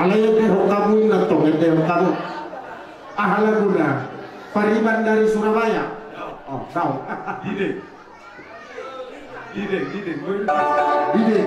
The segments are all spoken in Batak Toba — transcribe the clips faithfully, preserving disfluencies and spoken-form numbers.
Alai endehon hamu inna tong, endehon hamu. Aha laguna? Pariban dari Surabaya. Oh, tau. Ide. Ide, ide, gue. Ide.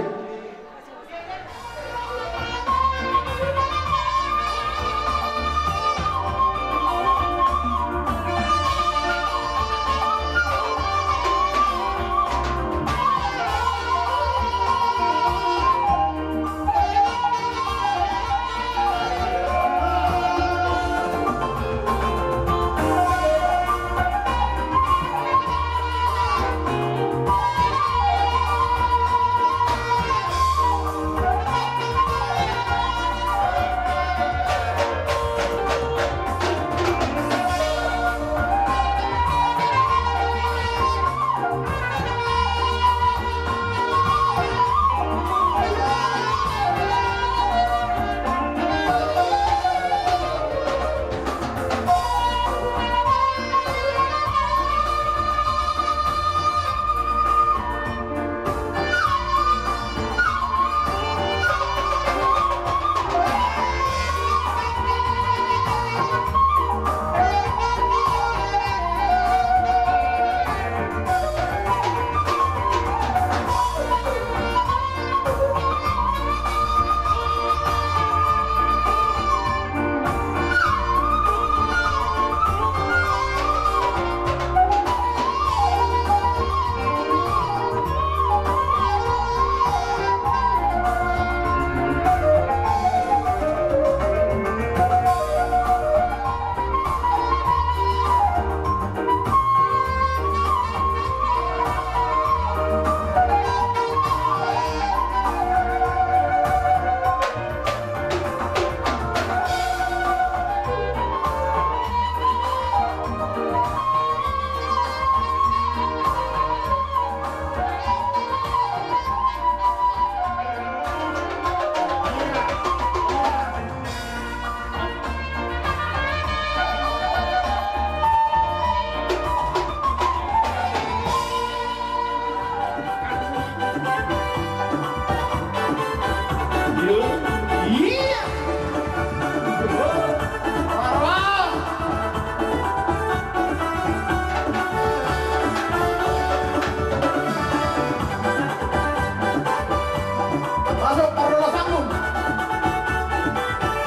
Masuk, pardola sambung.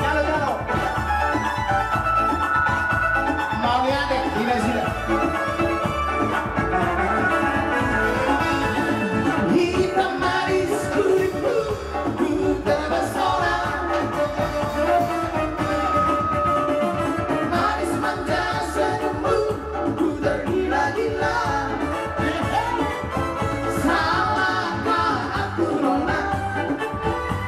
Jalo, jalo. Mauliate, di nasida. Hitam manis kulitmu, ku terpesona. Manis manja senyummu, ku tergila-gila. Salahkah aku, nona,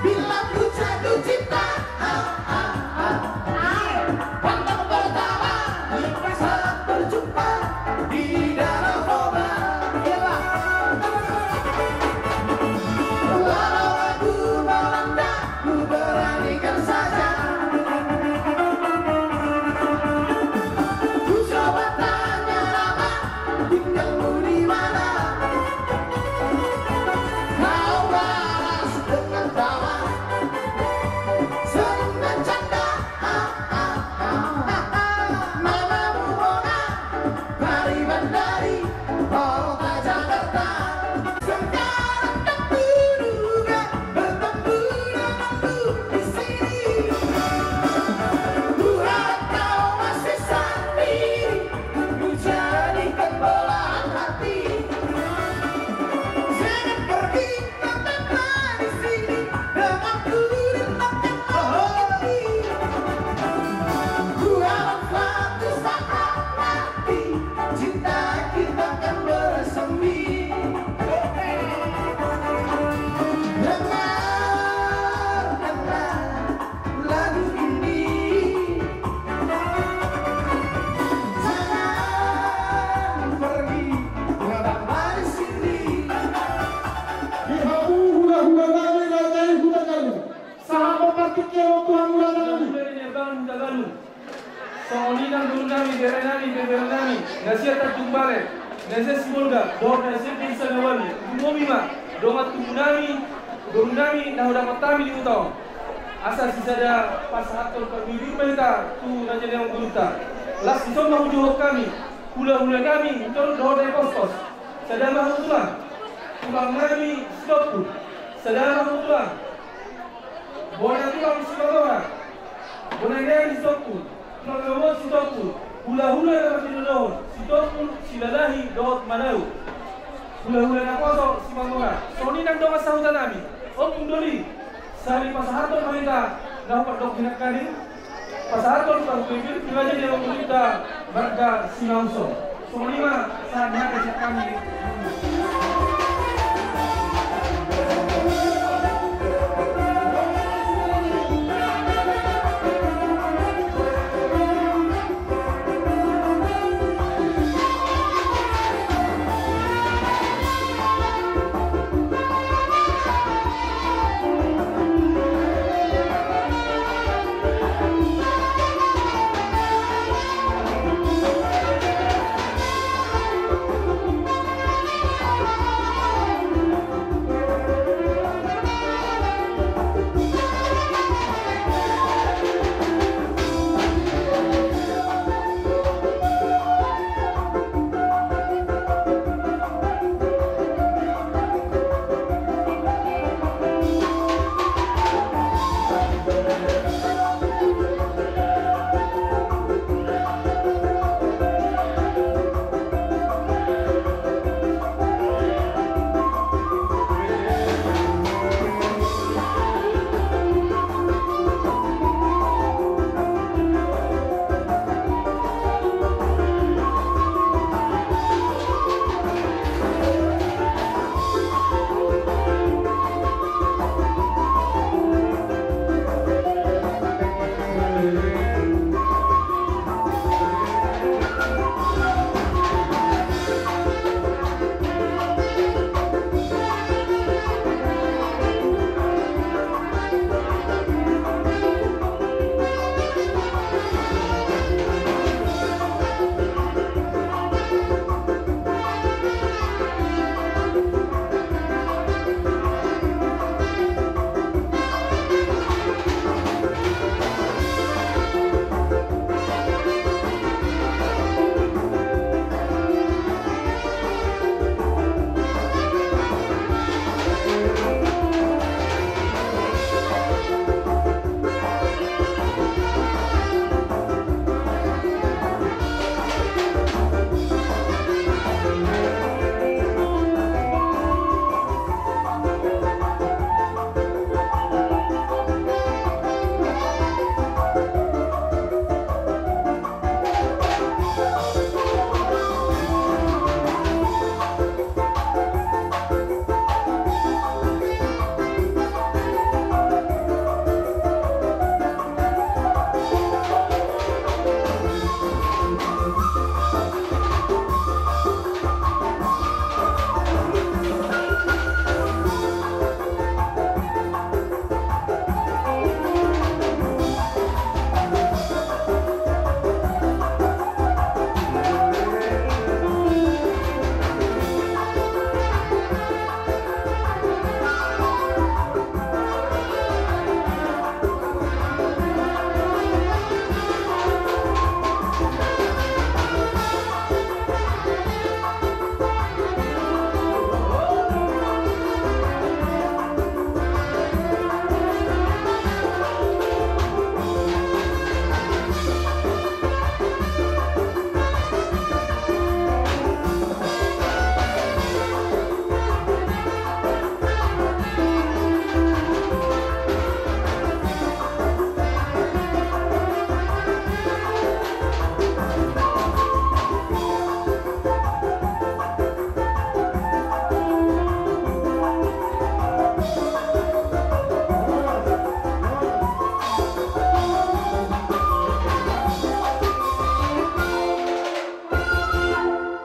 bila ku jatuh cinta? Ah, ah, ah, ah. Pandang pertama saat berjumpa di Danau Toba. Walau ragu melanda, ku beranikan saja. Ku coba tanya nama, tinggalmu di mana? Kau balas dengan tawa, senyum dan canda. Ah, ah, ah, ah, ah. Namamu Mona, pariban dari kota Jakarta. Sekarang tak kuduga bertemu denganmu di sini. Ku harap kau masih sendiri, ku jadikan belahan hati. Jangan pergi, tetaplah di sini denganku di tempat ini. Ku harap suatu saat nanti cinta kita akan bersemi. Dengar, dengar lagu ini. Jangan pergi, tetaplah di sini. Di hamu hulahula nami, raja i hutanggalu. Sahat ma partingkian on tu hamu raja nami. Songon i nang boru nami, bere nami, bebere nami na sian Tanjung Balai, na sian Sibolga, dohot na sian Desa Nawawi. Uduti ma dongan tubu nami, boru nami na hudapot hami di huta on. Asa sisada pasahathon parbue ma hita tu raja ni amang borunta. Las dison ma hujohon hami, hulahula nami, Toruk dohot Eposkos. Sada ma hamu tulang, tulang nami Sitompul. Sada ma hamu tulang, bona tulang Simamora. Bona nami Sitompul, tulang nami Sitompul. Hulahula na martinodohon Sitompul, Silalahi dohot Manau. Hulahula naposo Simamora. Songon i nang dongan sahuta nami. Ompung Doli. Sahali pasahathon ma hita na hupandok hinan kali. Pasahathon parbue tu raja ni amang borunta marga Simangunsong. Songon i ma sahat ni hami sian hami.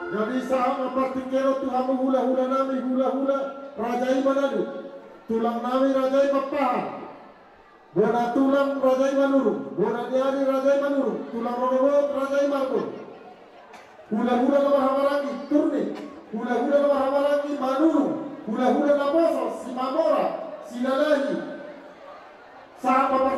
Jadi sahat ma partingkian on tu hamu hulahula nami, hulahula Raja i Manado, tulang nami Raja i Pakpahan, bona tulang Raja i Manurung, bona ni ari Raja i Manurung, tulang rorobot Raja i Marbun, hulahula na marhahamaranggi Turnip, hulahula na marhahamaranggi Manurung, hulahula naposo Simamora, Silalahi. Sahat ma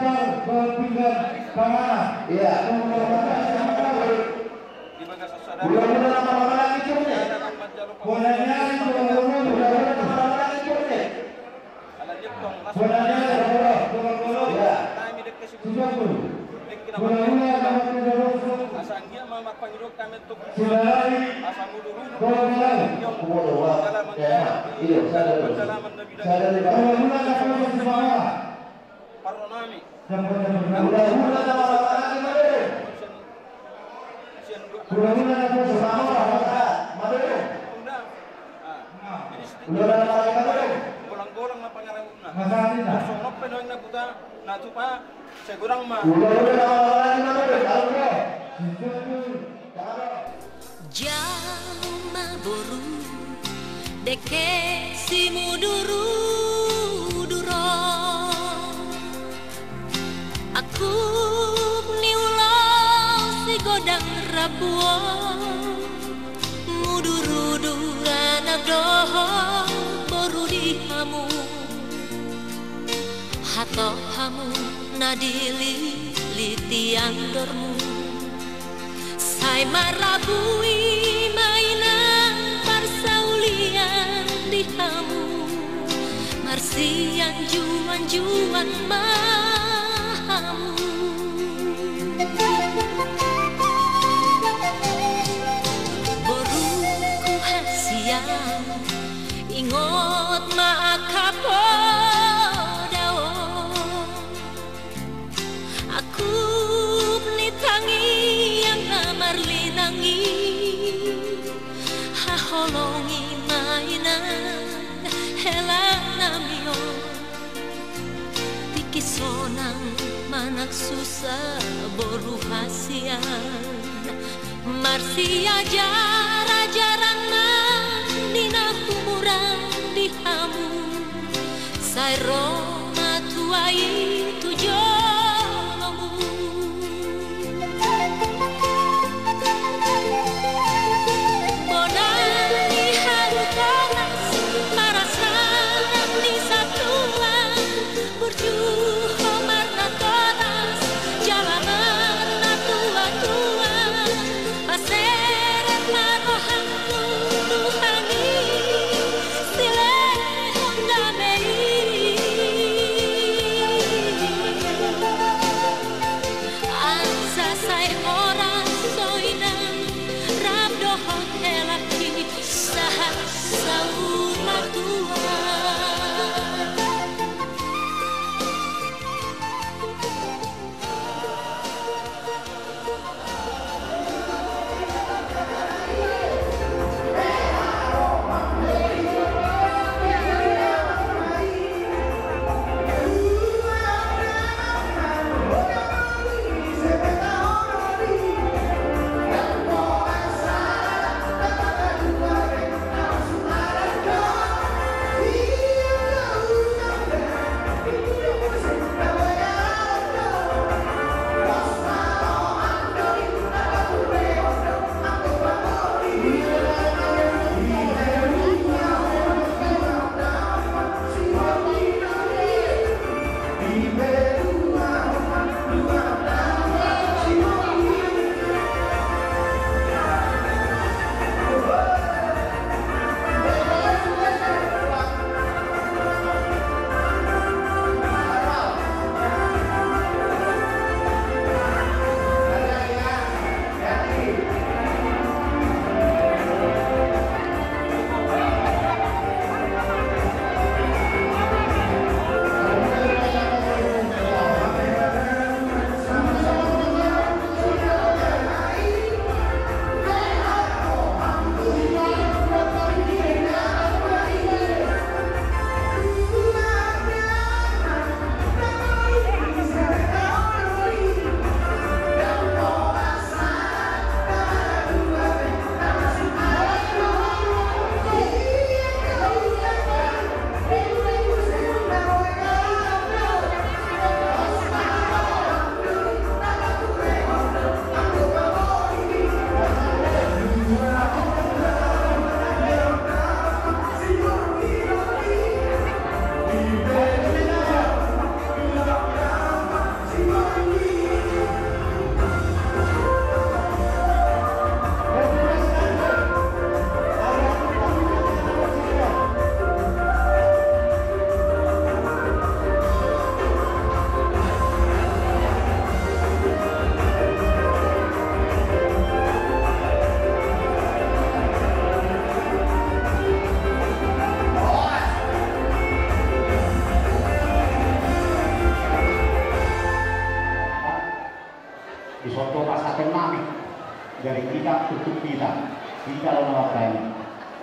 Siantar dohot pinggan panganan. Iya. Hula-hula na maramangan i, bona ni ari, hula-hula na maramangan i. Hula-hula na maramangan i. Iya. Hula-hula na maramangan i. Asa anggiat ma marpangidoan hami tu Tuhan. Asa mudur-udur. Iya, sadari. Sadari. Hula-hula na maramangan i. Parronami. Hula-hula na maramangan i, madero. Hula-hula na maramangan i, madero. Hula-hula na maramangan i, madero. Golang-golang ma pangarahutna. Songon on pe nuaeng na buta, na tupa, sai godang ma. Hula-hula na maramangan i, madero. Jama boru, dengke simudur-udur on. Angkup ni ulos sigodang rambu on, mudur-udur anak dohot boru di hamu. Hatop hamu na dililiti andormu. Sai marrabui ma inang parsaulian di hamu, marsianjuan-juan ma hamu. Boruku hasian, ingot ma angka poda on. Angkup ni tangiang na marlinang i, haholongi ma inang hela nami on. Tingki sonang manang susa boru hasian, marsiajar-ajaran ma di na umur on,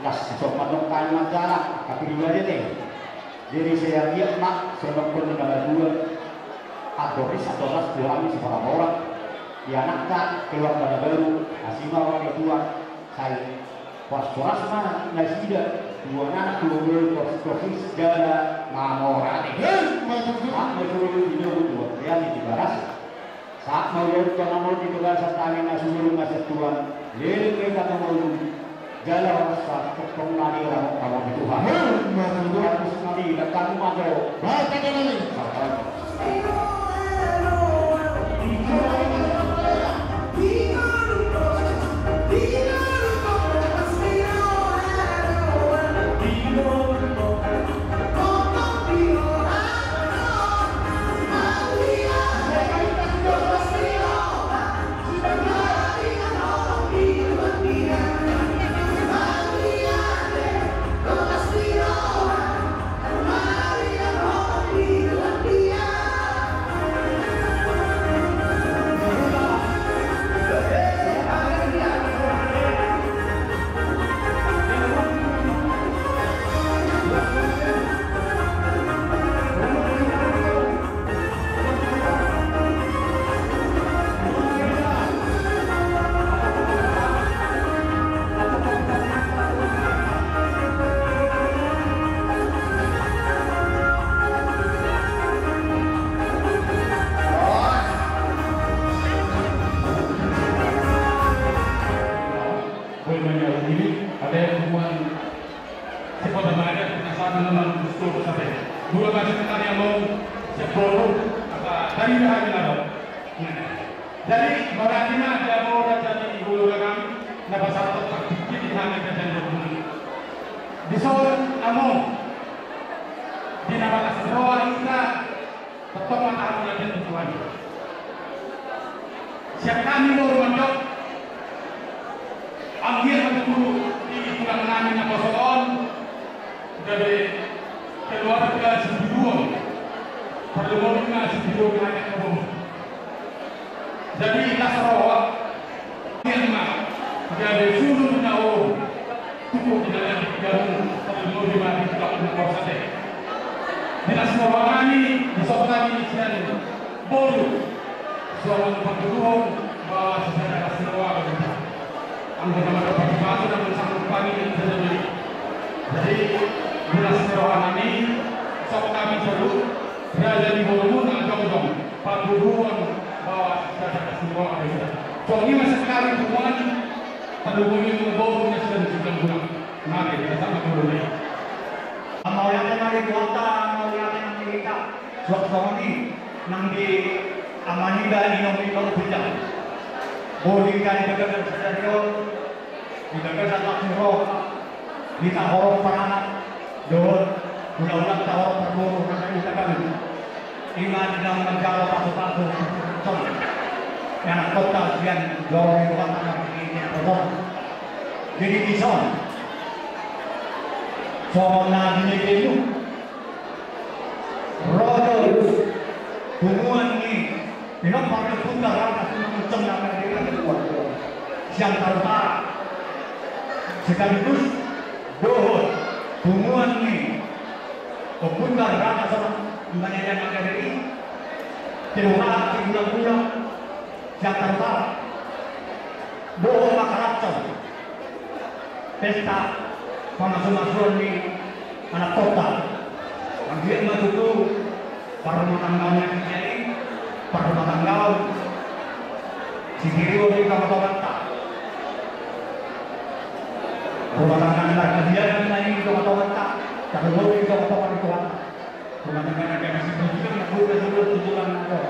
Las, so mandok tani manjala, angka pribadi te. Jadi sai anggiat ma, songon na matua. Andor ni satoras, dua ni sipora-pora. Di anakta, keluarga na baru, asi ma roha ni Tuhan. Sai, horas-horas ma nasida, dua anak, dua boru, horas-horas jala mamora te. Hei, mantap. Mak, mantap. Dia di baras. Sahat ma ulaonta na molo di bagasan tangan na sumurung na sian Tuhan, leleng ma hita na molo, jala horas ma tongtong nami ramot-ramot ni Tuhan. Hei, mantap. Tuhan, Tuhan, Tuhan, Tuhan, Tuhan. Baik, kita balik. Salam. Boy manya ini ada hubungan. Sekota Maria, penasaran dengan Gustur sampai dua belas sekali yang mau sepuluh apa tadi dah ada apa? Jadi berarti na ada mau raja di hulu ragam, na pasal tetap dikit di hana dan dan berguna. Di soal among di nama kasroa kita. Tetap mata aku nanti tujuan. Siap kami mau mandok. Anggiat ma tutu di tulang nami na poso on. Gabe keluarga Sibiruon. Perlu mau dengan Sibiruon hanya kebun. Jadi kita seroa. Gabe sunu na o tuku di dalam jamu. Terlebih di mati tidak punya kuasa deh. Dinas roha nami, di sopa nami sian boru. Suara pangguruhon bahwa secara kasih roha begitu. Anggota pada pagi-pagi dan bersama pagi dan terjadi. Jadi dinas roha nami, sopa nami selalu. Raja ni borumu na jongjong, pangguruhon bahwa sada kasih roha ada. Songon i ma sekali tuan, pandukung ni boru na sudah di situ guna. Mari kita sama dulu ya. Mauliate ma di Tuhanta, mauliate ma di hita. Suang songon i nang di amanta inong ni Bujang. Boli kali gagal sadari on. Di bagasan langsung roha, di tahorong paranak, dohot hulahulanta horong parboru, rasa ucapan. Ima di dalam manjalo pasu-pasu, cong. Yang kota sian, dorong itu kan tanah begini, yang kosong. Jadi dison. Songon na di negeri itu. Rojo, punguan ni, pinompar ni Ompunta Raka Simangunsong na merdeka kedua. Sian Kaltara. Sekaligus, dohot, punguan ni, Ompunta Raka Simangunsong na merdeka. Terima kasih gula-gula. Sian Kaltara. Dohot ma kalacon. Pesta pamasumasuon ni anak kota. Anggiat ma tutu parrumatanggaon na jadi parrumatanggaon. Sitirion di tongatonganta. Rumah tangga na markahianan na i di tongatonganta. Tarlumobi di tongatonga ni Tuhanta. Rumah tangga na gabe sibujukan na guna dulu tujuan na to.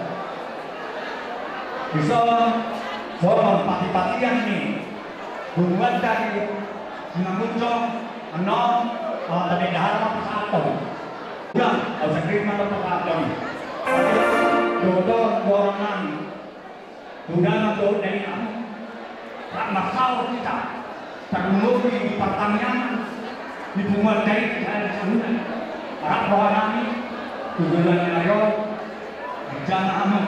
Bisa songon patipatian ni punguanta di Simangunsong, annon, eh, tabendahar ma pasahaton. Ulang, au sangkir ma pasahaton. Dohot on, dohot on nang. Undangan dohot dainang, rap marsaor hita, tarlumobi di partangiangan, di punguan dainang, di sana di sana. Rap roha nami, tujuan ni ayo, di sana amu.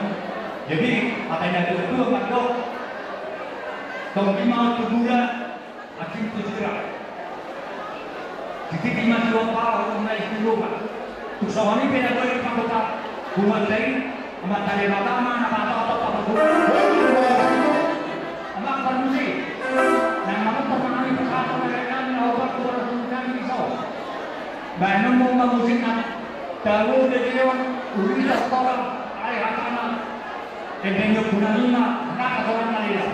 Jadi, hata ni natuatua mandok, tonggi ma tu gula, asing tu sira. Di tingki ma dua pahon na i tu loba. Tung songon i pe na boi di pangkota Humanda i, Amanta Debata ma na patotop pangkota. Amang parmusik, nang mamutar manami pasahaton na gabe nami na opat tu bolas tu nami di son. Baenon ma musik na tabo degeon urita setoran ai hatana. Ende nyok guna lima, raka soran na lima.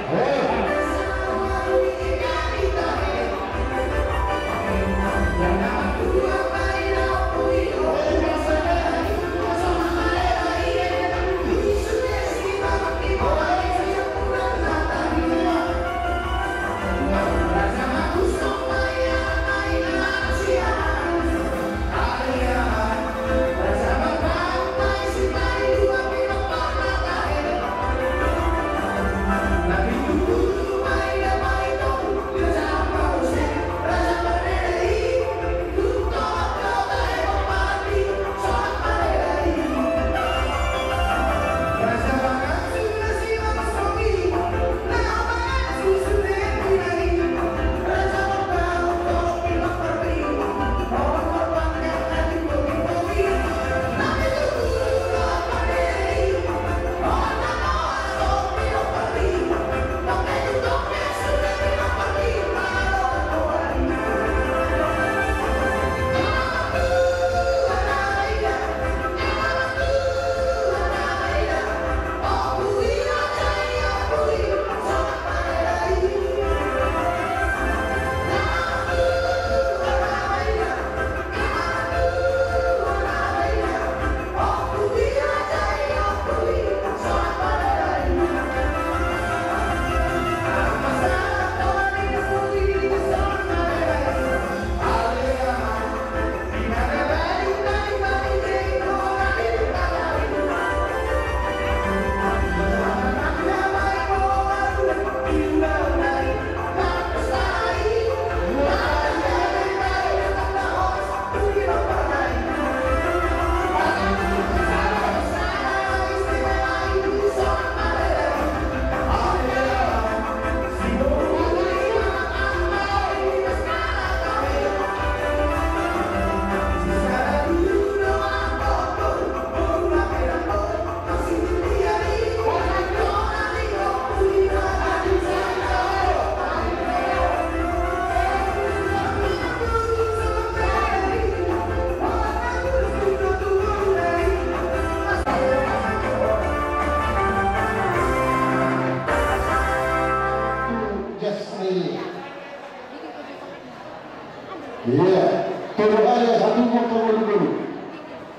Iya, tolu hali ya satu motor bolu-bolu.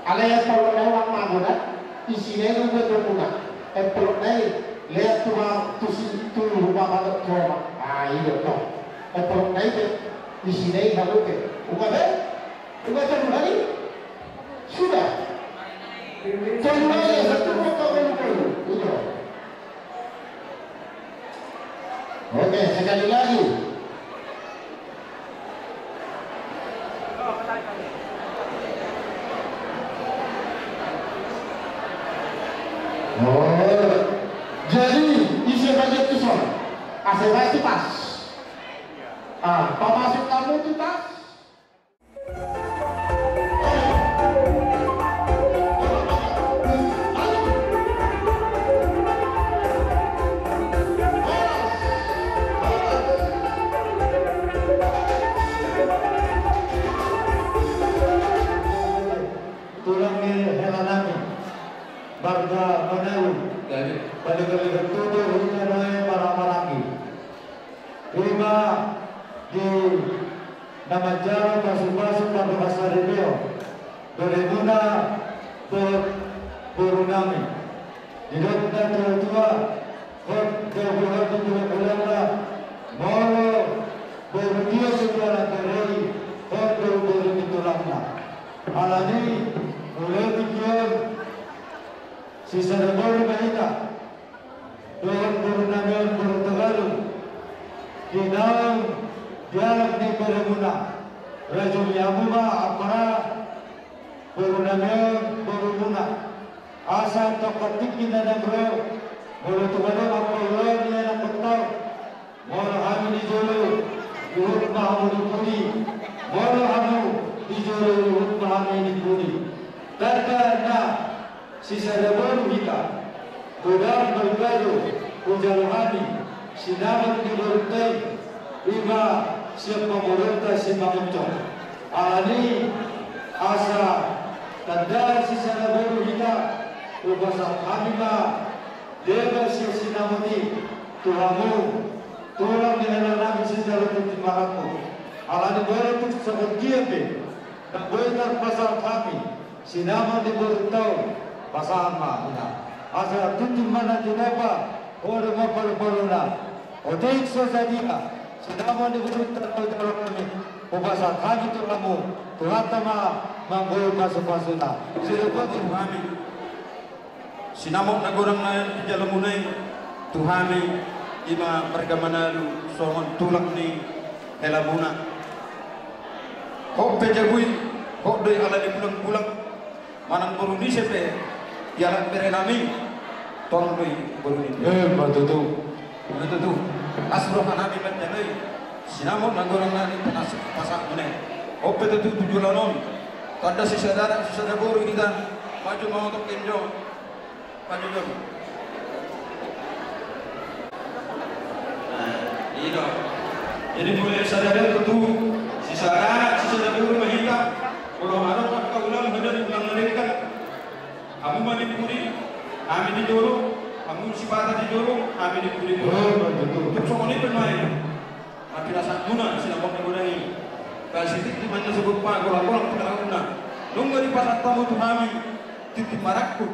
Alai empolok nai ulang mago da, isi nai nunggu topuna. Empolok nai leat tu ma, tu si, tu rumah patok tu rumah. Ah, iya toh. Empolok nai pe, isi nai halu pe. Uga be? Uga tolu hali? Sudah. Tolu hali ya satu motor bolu-bolu. Iya. Oke, sekali lagi. Oh, jadi ise bagian tu son. Ase bagian tu pas. Ah, pamasuk kamu tu pas. Tulang ni hela nami, marga Manalu, balik-balik tutur hita nai para maranggi. Ima di na manjalo pasu-pasu pardongansaripeon, beremuna dohot boru nami. Didok na tua-tua, hot dohot di tulangna, molo boru tio setia na terei, hot dohot boru di tulangna. Alani, mulai tingki on, sisada boru ma hita. Dohot boru nami on boru Togalu, di naung di anak ni beremuna, rajumi hamu ma ampara boru nami on borumuna. Asa tongka tingki na naeng ro, molo tung adong hamu ulaon ni anak on, molo hami di jolo, huhut ma hamu di pudi, molo hamu Na sisada boru hita, godang balga do hujalo hami sinamot ni borunta i, i ma sian pamoruonta Simangunsong. Alani asa tanda sisada boru hita, hupasahat hami ma deba sian sinamot i tu hamu, tulang ni hela nami sijalo tintin marangkup. Alani boi tung songon dia pe na boi tarpasahat hami sinamot ni borunta on, pasahat ma, ina. Asa tintin ma na tinopa, poda ma palu-paluna. Otik so sadia sinamot ni borunta na hujalo hami, hupasahat hami tu hamu, Tuhanta ma manggohi pasu-pasuna. Sidok tu hami. Sinamot na godang na dijalo muna i tu hami, i ma marga Manalu songon tulang ni hela muna. Hot pe jabu i, hot do i ala ni bulang-bulang, manang boru ni ise pe dialap bere nami, torang do i boru ni. Eh, ma tutu. Ima tutu, las roha nami manjalo i sinamot na godang na nipasahat muna i. Hot pe tutu tu joloan on, tanda sisada anak sisada boru hita. Maju ma oto, Kenjo. Maju, Jon. Nah, i do. Jadi mulai sadari on tutu, sisada anak sisada boru ma hita. Molo adong angka ulaon hata ni tulang na denggan, hamu ma di pudi, hami di jolo, hamu sipata di jolo, hami di pudi. Oh, betul. Tung songon i pe nuaeng. Marpinasahat muna sinamot na godang i. Ba sitik di manja sogot pa golang-golang pangalauna. Nunga dipasahat hamu tu hami tintin marangkup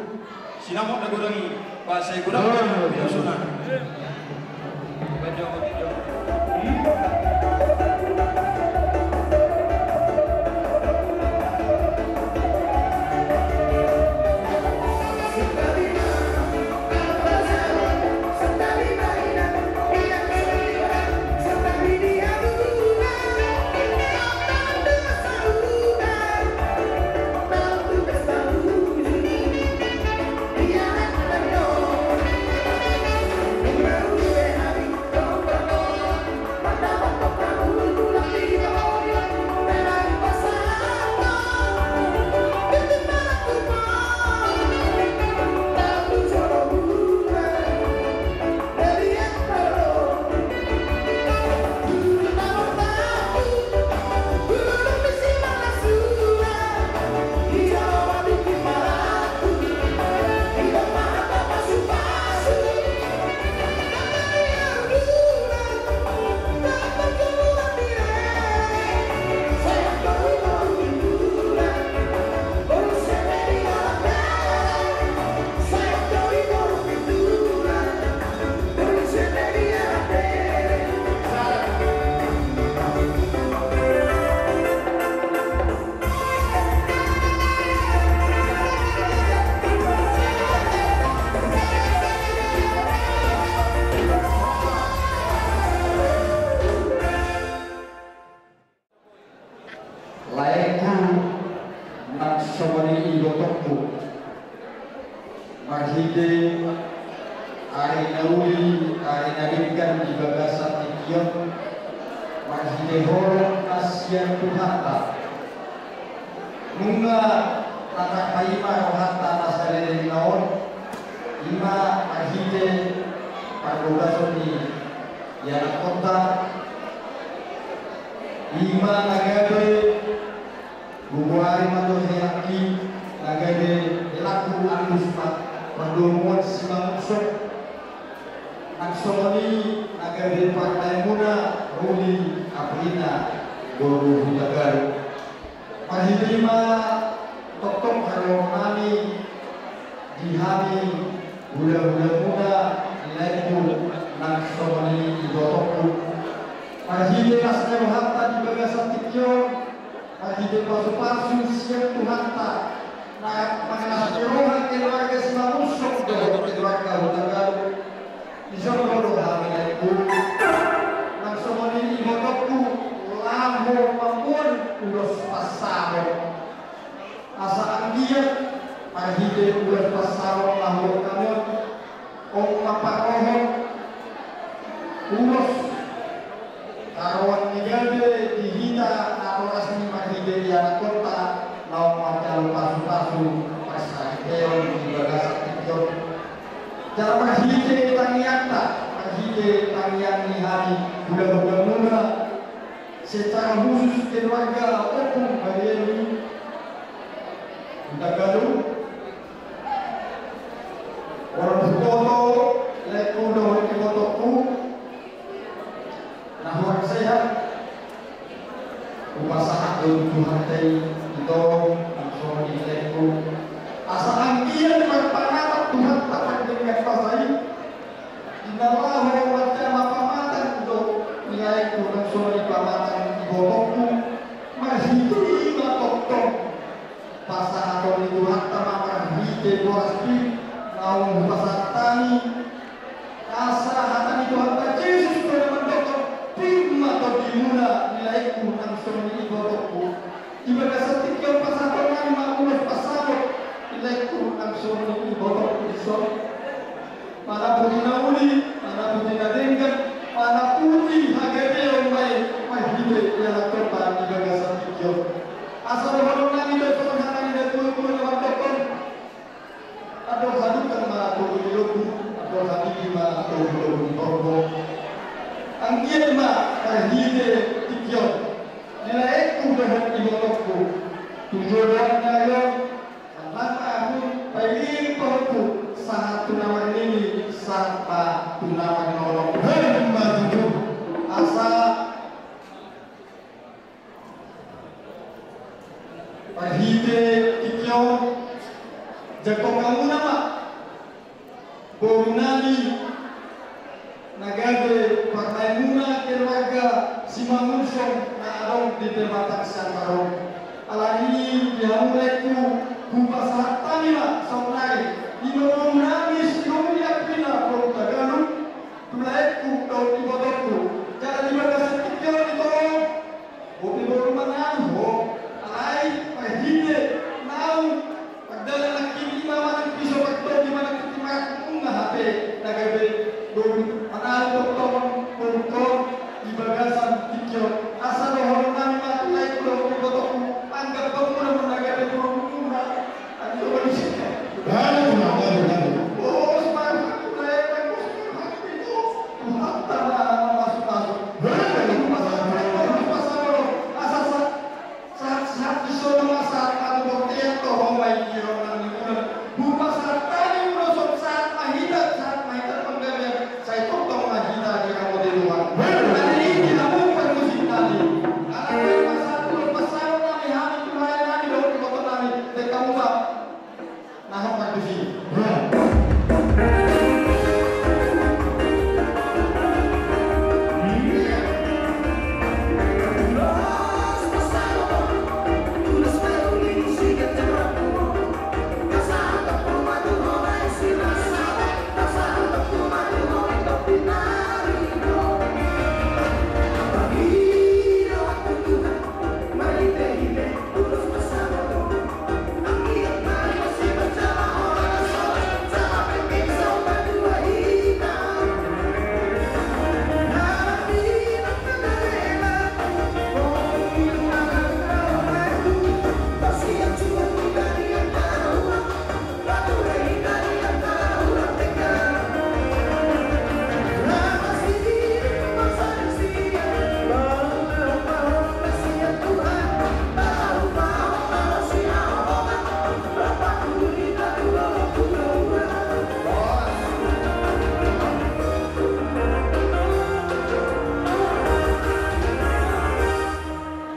sinamot na godang i. Ba sai godang pinasuna. Laengku nang songon i ibotongku. Marhite ari na uli, ari na denggan di bagasan tingki on, marhite holong na sian Tuhanta, nunga na tarpaima rohanta na saleleng on, ima marhite parbogason ni ianakkonta, ima na gabe gogo ari ma tu hehakki, na gabe helakku Agus ma, pardomuan Simangunsong. Nang songon i na gabe pardaemuna Ruli Aprina boru Hutagaru. Marhite i ma tongtong haroronami di hami hulahulamuna, laengku nang songon i ibotongku. Marhite las ni rohanta di bagasan tingki on, marhite pasupasu sian Tuhanta na mangalap ni roha keluarga Simangunsong dohot keluarga Hutagaru. Dison do hami, laengku nang songon i ibotongku, laho mamboan ulos pansalongan. Asa anggiat marhite ulos pansalongan na huboan hami on, on ma parohon ulos haroan ni gabe di hita natoras i marhite ianakkonta naung manjalo pasupasu. Tangiang ni hami hulahula muna secara khusus keluarga Ompung Mariani Hutagalung. Orang huboto, laengku dohot ibotongku na hurang sehat. Hupasahat do tu Tuhanta i, ito, nang songon i laengku. Asa anggiat marpanatan Tuhanta pardenggan basa i. Di na laho manjama pamatang do laengku nang songon i pamatang ibotongku. Marhite i ma tongtong pasahaton ni Tuhanta ma marhite boras pir naung hupasahat hami. Asa hata ni Tuhanta Jesus do na mandokkon, pir ma tondimuna di laengku nang songon i ibotongku. Di bagasan tingki on pasahaton nami ma ulos pansamot di laengku nang songon i ibotongku dison. Mana puji na uli, mana puji na denggan, mana puji hagabeon ma i marhite ianakhonta di bagasan tingki on. Asa dohonon nami do songon hata ni natuatua na mandokkon. Andor hadungka ma togu ni lombu, andor habibi ma togutogu ni horbo. Anggiat ma marhite tingki on di laengku dohot ibotongku tu joloan ni ari on, sahat ma ahu pairing pahompu, sahat tu na marnini, sahat ma tu na marnono. Hei, ma tutu. Asa marhite tingki on, jangkon hamuna ma boru nami na gabe parmaenmuna keluarga Simangunsong na adong di pematang sian Barong. Alani i di hamu laengku, hupasahat hami ma saonnari di boru nami si Ruli Aprina boru Hutagalung tu laengku dohot ibotongku. Jala di bagasan tingki on ito, bope boru ma naung ho, alai marhite naung mardalan nangkin i ma manang piso martondi manang pitimar nunga hape na gabe boru ma naung tongtong borungkon di bagasan tingki on. Asa dohonon nami ma tu laengku dohot ibotongku, anggap hamuna ma na gabe borumuna. Aduh, coba di sini. Baru, baru, baru. Bos, baru, baru, baru. Sahat-sahat dison ma sahat ahu bortean do ho ma i di roha ni bulan. Hupasahat hami ulos on, sahat ma hita, sahat ma hita panggabean, sai tongtong ma hita diramoti Tuhan. Alani i di hamu parmusik nami, alai pasahat ulos pansamot nami hami tu lae nami dohot iboto nami, dengkan hamu ma. Nah, Pak Dusi.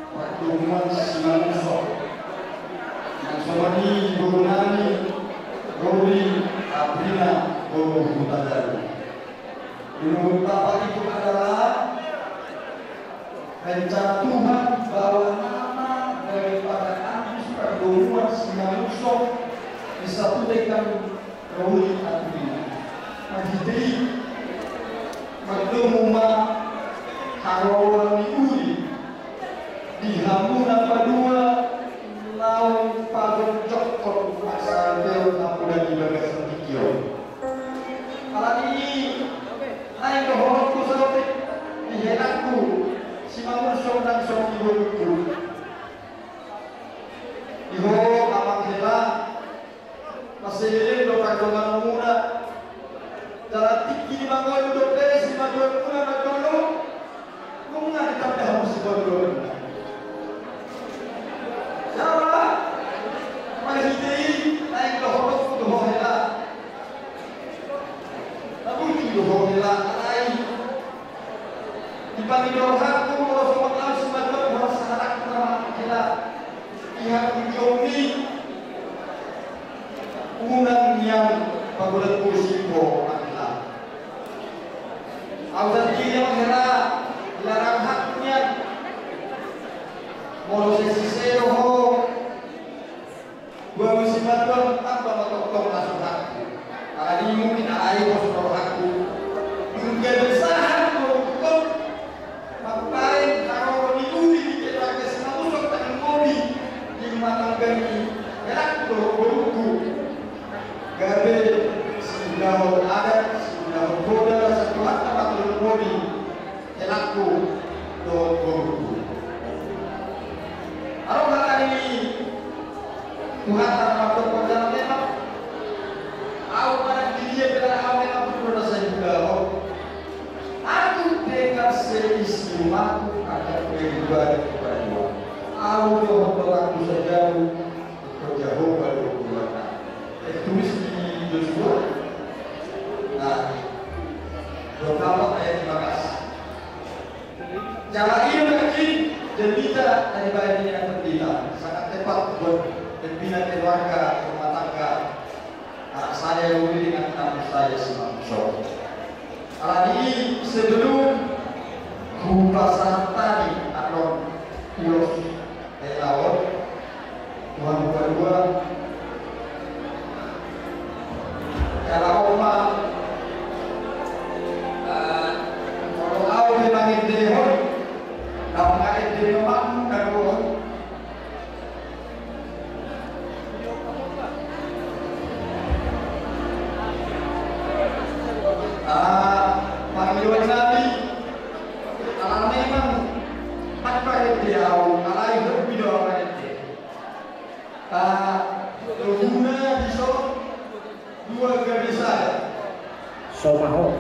Pardomuan simangunsong. Nang songon i boru nami, Ruli Aprina boru Hutagalung. Menurut Bapak itu adalah rencana Tuhan bahwa nama daripada Agus Pardomuan Simangunsong disatukan Ruli Aprina. Marhite i mardomu ma haroroan ni uli di hamu na paduahon, naung pagonjokkon parsangkeon hamu di bagasan tingki on. Alani i naeng dohononku saotik di helangku Simangunsong nang songon i borungku. Di ho amang hela, mansai leleng do pardonganmuna. Jala tingki ni mangolu dope Simangunsong Rohangku, molo songon au simatuam, molo sahalakku na hela, iha ujung ni unang nian pagodangku simbo, angka. Au sandiri ma hela, hela rohangku nian. Molo sesise do ho, dua musim matuang tamba ma tongtong na suhatku. Alani mungkin alai pos rohangku. Nunga besahan do tongtong. Mambaen haroro ni uli di keluarga Simanusok tangan ngolu di rumah tangga ni helakku dohot borungku. Gabe siulahon adat, siulahon hoda, satuhanta ma tolong ngolu helakku dohot borungku. Adong hata ni Tuhanta na martonggo jala memang au manang didia pe, au memang betul na sai huulahon. Aku dengan seisi rumahku akan beribadah kepada Tuhan. Au dohot donganku sajalo, Jahowa do Tuhan. Eh, tulis di Josua. Nah, dua puluh empat ayat lima belas. Jala i do nangkin jamita na dibaen ni Pendeta, sangat tepat buat pembina keluarga, rumah tangga, anak saya Ruli dengan anak saya Simanusok. Alani i, sebelum hupasahat hami annon ulos hela on, Tuhan, kedua, kalau oma, eh, kalau au memang ende hon, kalau nggak ende memang, kalau Ah, pangidoan nami, ala memang, apa ende au, alai hobi do au ende. Ah, toguna dison, dua gabe sada. Somaho.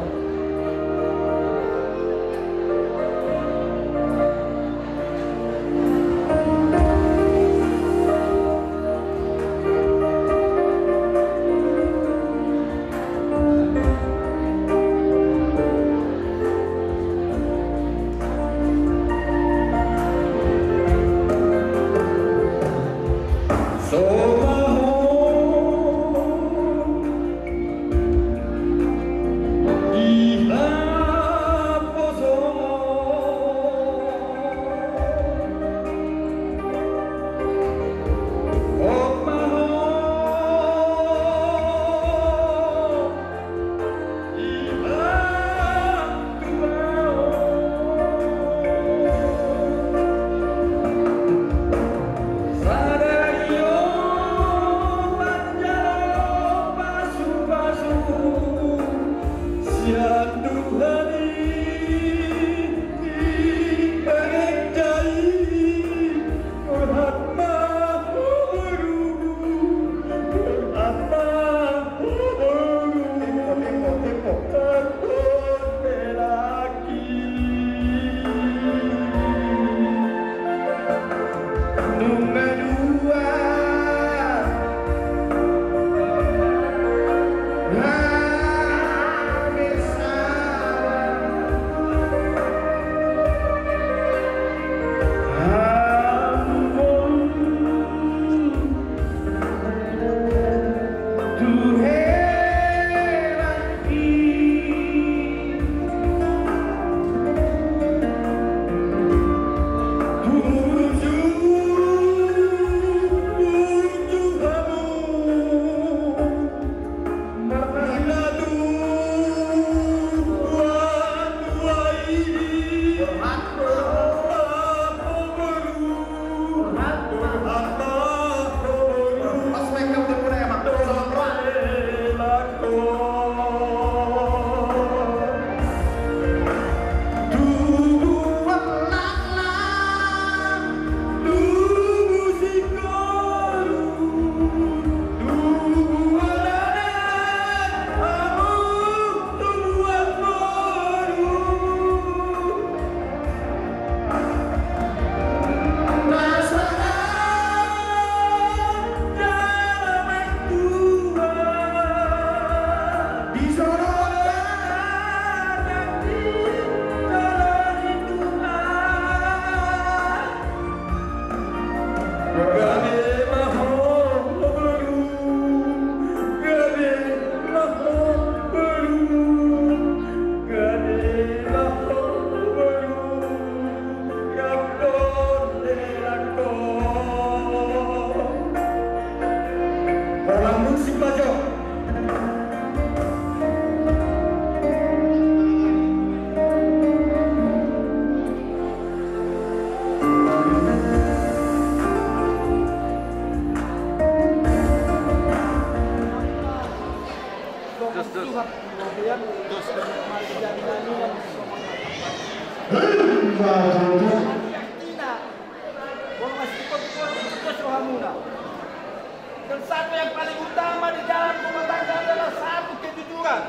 Dan satu yang paling utama di dalam rumah tangga adalah satu, kejujuran.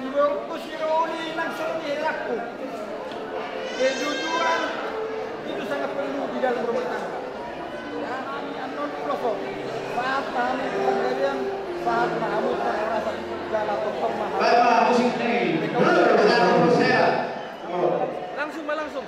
Di borungku si Roli nang songon i helakku. Kejujuran itu sangat perlu di dalam rumah tangga. Ya, hami annon ulos on. Sahat ma hamu tu panggalian, sahat ma hamu tu parhorasan. Jala tongtong ma hamu. Baik, Pak, musik lagi. Langsung, Pak, langsung.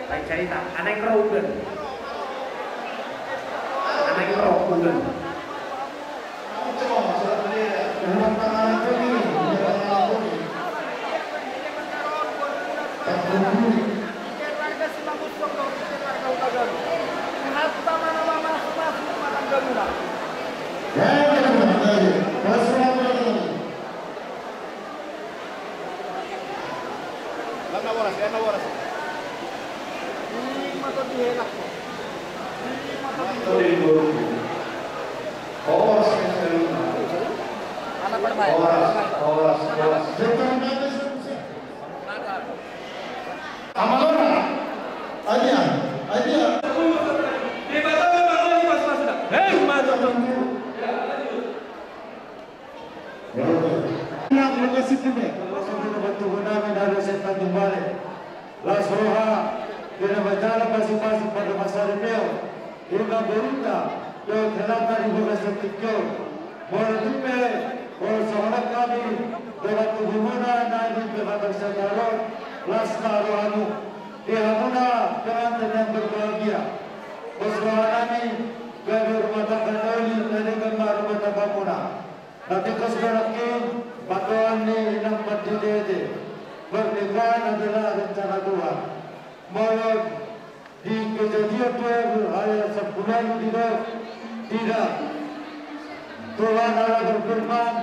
Ai carita, anak rogan. Anak rogan. Lana waras, lana waras. Ima to dihelak. Ima to dihelak. Horas, horas, horas. Amalona. Adia, adia. Hei, mantap. Nang lokasi pune, laos pune bantuan nami dari setan jumbale. Las roha, kena bacala pasi-pasi pada masa remeo. Ima berita, dohot helanta di bagas tingki on. Molo tung pe, molo songon hami, dohot tubumuna na di Pematang Siantar on, las ma rohamu. Di hamuna, pengantin yang berbahagia. Pos roha nami, gabe rumah tangga na uli, na denggan ma rumah tanggamuna. Na tingkos do nangkin, patoan ni inang panditete. Pernikahan adalah rencana Tuhan. Molo di Kejadian dua ayat sampulu ualu didok, tidak, Tuhan Allah berfirman,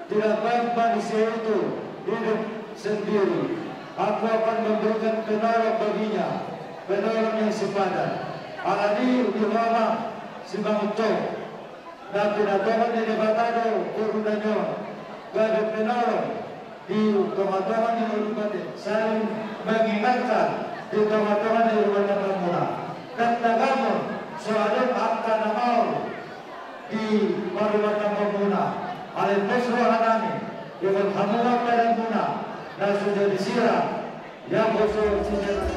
tidak baik manusia itu hidup sendiri. Aku akan memberikan penolong baginya, penolong yang sepadan. Alani i di ho ma, Simanjuntak. Na pinatongon ni Debata do boruna on gabe penolong di tonga-tonga ni ngolumuna, saling mengingatkan di tonga-tonga ni rumah tanggamuna. Kan tagamon so adong angka na maol di parrumah tanggamuna. Alai pos roha nami, dohot hamu angka damuna na so jadi sirang, ia pos roha sisir.